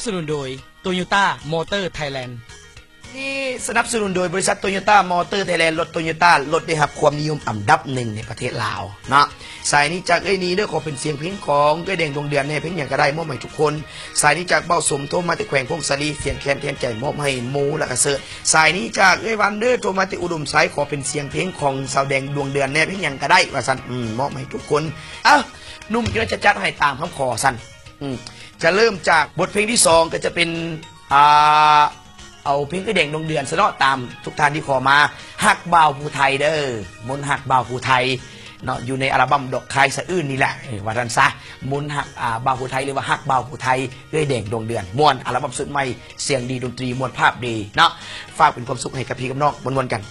ສະໜູນໂດຍ ໂຕໂຍຕ້າ ມໍເຕີ ໄທແລນ. ນີ້ສະໜັບສະໜູນໂດຍບໍລິສັດ ໂຕໂຍຕ້າ ມໍເຕີ ໄທແລນ. ລົດໂຕໂຍຕ້າ ລົດໄດ້ຮັບຄວາມນິຍົມອັນດັບໜຶ່ງໃນປະເທດລາວເນາະ. ສາຍນີ້ຈາກເອື້ອຍນີເດີ້ ຂໍເປັນສຽງເພງຂອງເອື້ອຍແດງດວງເດືອນແດ່ ເພງຫຍັງກໍໄດ້ ມອບໃຫ້ທຸກຄົນ. ສາຍນີ້ຈາກບ່າວສົມ ໂທມາແຕ່ແຂວງຜົ້ງສາລີ ສຽງແຄນແທນໃຈ ມອບໃຫ້ໝູ່ ແລະກະເສີດ. ສາຍນີ້ຈາກເອື້ອຍວັນເດີ້ ໂທມາແຕ່ອຸດົມໄຊ ຂໍເປັນສຽງເພງຂອງສາວແດງດວງເດືອນແດ່ ເພງຫຍັງກໍໄດ້ ວ່າຊັ້ນ. ອືມ ມອບໃຫ້ທຸກຄົນ. ເອົ້າ ໜຸ່ມກິນຈະຈັດໃຫ້ຕາມຄຳຂໍຊັ້ນ. ອືມ ຈະເລີ່ມຈາກບົດເພງທີສອງ ກໍຈະເປັນ ອ່າ ເອົາເພງເອື້ອຍແດງດວງເດືອນຊະເນາະ ຕາມທຸກທ່ານທີ່ຂໍມາ. ຮັກບ່າວຜູ້ໄທເດີ້ ມົນຮັກບ່າວຜູ້ໄທເນາະ ຢູ່ໃນອັລບັ້ມດອກຄາຍສະອື່ນນີ້ແຫຼະ ເອີ ວ່າຊັ້ນຊະ. ມົນຮັກ ອ່າ ບ່າວຜູ້ໄທ ຫຼືວ່າຮັກບ່າວຜູ້ໄທ ເອື້ອຍແດງດວງເດືອນ ມ່ວນ ອັລບັ້ມຊຸດໃໝ່ ສຽງດີ ດົນຕີມ່ວນ ພາບດີເນາະ. ຝາກເປັນຄວາມສຸກໃຫ້ກັບພີ່ກັບນ້ອງ ມ່ວນໆກັນ.